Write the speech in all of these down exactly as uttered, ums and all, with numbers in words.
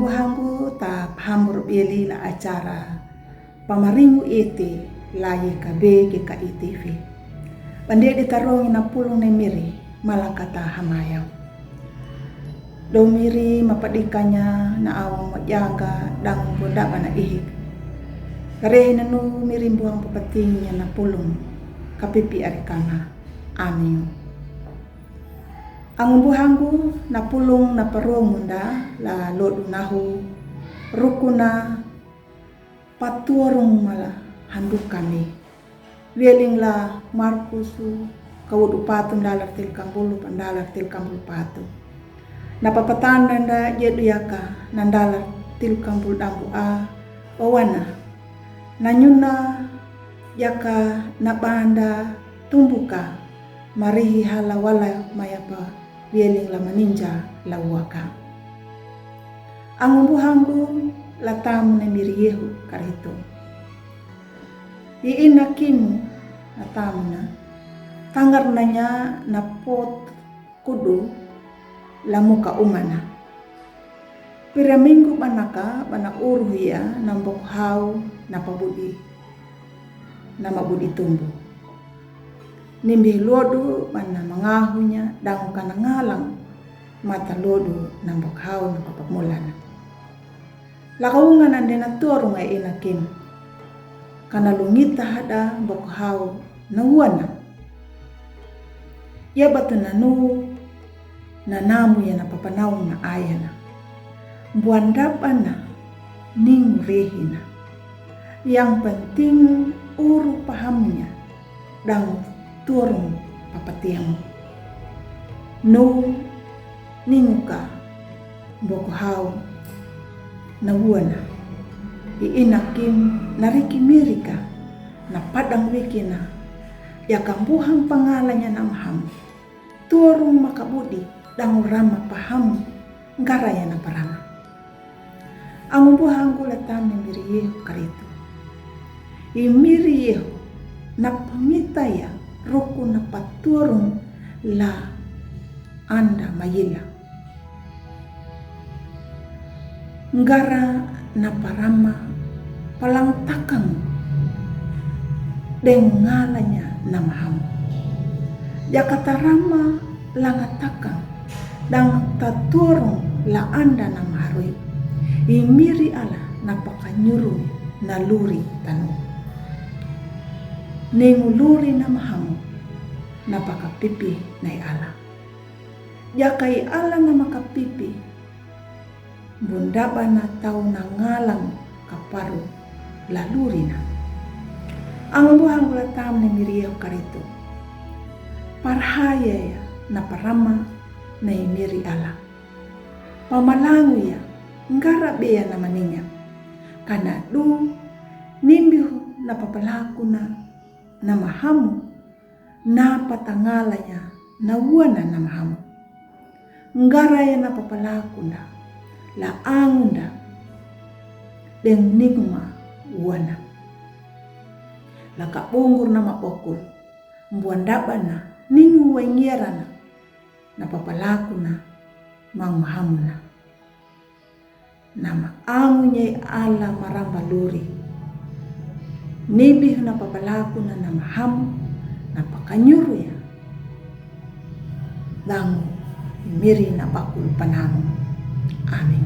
Hanggu ta pahambur beli la acara pamaringu ete la yeka be ke ka ete fe. Bande di tarong ina pulung ne miri malakata hamayang. Do miri mapadikanya na awang majaga dang bunda bana ihik. Karehi nanu miri buang papatingnya na pulung kapipi ari kama. Amin. Angumbu hanggu na pulung na parong munda la lodu nahu rukuna patuarung mala handuk kami. Wieling la Markus kawudu patu ndalar tilkambulu pandalar tilkambulu patu. Na papatan nanda jedu yaka nandalar tilkambulu dambu a wawana. Na nyuna yaka na banda tumbuka marihi hala wala mayapa wieling la maninja la uaka. Angumbu hanggu la tamu na miri Yehu karitu. I ina kimu na tamu na tangar nanya na pot kudu la muka umana. Pira minggu banaka bana uruhia na mbok hau na pabudi na mabudi tumbu. Nimbi lodu bana mangahunya dang kana ngalang mata lodu na mbok hau na papamulana. Lakaungan ande na tuarung ai ina kim kana lungita hada mbok hau na uana. Ia batu nanu na namu ia na papanaung na ayana. Buandap ana ningu rehina. Yang penting uru pahamnya dang turung papatiang. Nu ninguka boko hau na uana. I ina kim na riki mirika na padang wikina. Ia kambuhang pangalanya na maham. Turung makabudi dang rama paham ngaraya na parama. Angumbu hanggu la tam ni miri Yehu karitu. I miri Yehu na pangitaya ruku na paturung la anda mayila. Ngara na parama palang takang deng ngalanya na maham. Jaka tarama langa takang dang taturung la anda na maharui. I miri ala na pakanyuru na luri tanu. Ningu luri na mahamu na pakapipi nai ala. Jaka i ala na makapipi bundaba na tau na ngalang kaparu lalurina. Angumbu hanggu la tam ni miri Yehu karitu. Parhaya ia na parama na i miri ala. Pamalangu ia ngara bea na maninya. Kana du nimbihu na papalakuna na mahamu na patangalanya na uana na mahamu. Ngaraya na papalakunda la angunda deng ninguma uana. La kabungur na mapokul mbuandaba na ningu waingiarana na papalakuna mang mahamuna. Na maangunya i ala maramba luri. Nibihu na papalakuna na mahamu na pakanyuru ia. Dangu miri na bakul panamu. Amin.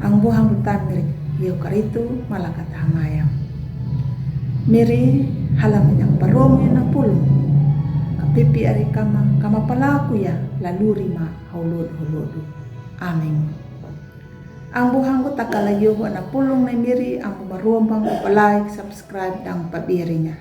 Angumbu hanggu tam miri Yehu karitu malakata hamayang. Miri hala manyang parong ia na pulung. Kapipi ari kama kama palaku ia laluri ma haulodu haulodu. Amin. Angumbu hanggu takala Yehu na pulung na miri angumbu marombang like, subscribe dang pabirinya.